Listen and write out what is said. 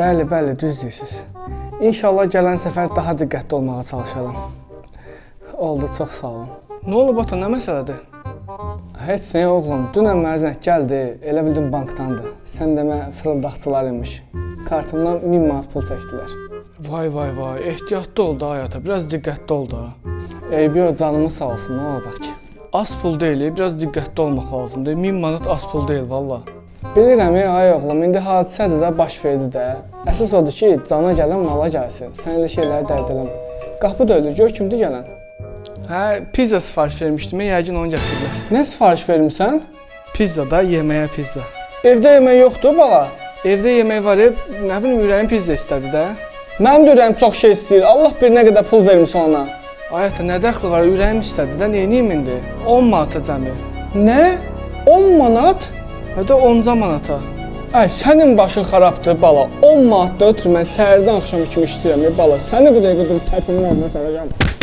Bəli, bəli, düz deyirsiz. İnşallah gələn səfər daha diqqətli olmağa çalışaram. Oldu, çox sağ olun. Nə olub ata, nə məsələdir? Heç nə oğlum, dünən mənə zəng gəldi, elə bildim bankdandır. Sən demə fırıldaqçılar imiş. Kartımdan 1000 manat pul çəkdilər. Vay vay vay, ehtiyatlı ol da ay ata, biraz diqqətli ol da. Eybi yox, canımız sağ olsun, nə olacaq ki? Az pul deyil, biraz diqqətli olmaq lazımdır. 1000 manat az pul deyil valla. Bilirəm, ey, ay oğlum, indi hadisədir də, baş verdi də. Əsas odur ki, cana gələn mala gəlsin. Sən elə şeyləri dərd eləmə. Qapı döyülür, gör kimdir gələn. Hə, pizza sifariş vermişdim, yəqin onu gətiriblər. Nə sifariş vermisən? Pizza da, yeməyə pizza. Evdə yemək yoxdur bala. Evdə yemək var, nə bilim ürəyim pizza istədi də. Mənim də ürəyim çox şey istəyir. Allah bir nə qədər pul vermisən ona. Ay ata, nə dəxli var? Ürəyim istədi də, neyniyim indi? 10 manata cəmi. Nə? 10 manat? Hə də 10 manata. Ay, sənin başın xarabdır bala. 10 manatda ötürü mən səhərdən axşam kimi işləyirəm, ey bala. Səni bu dəqiqə durub təpimin altına salacağam.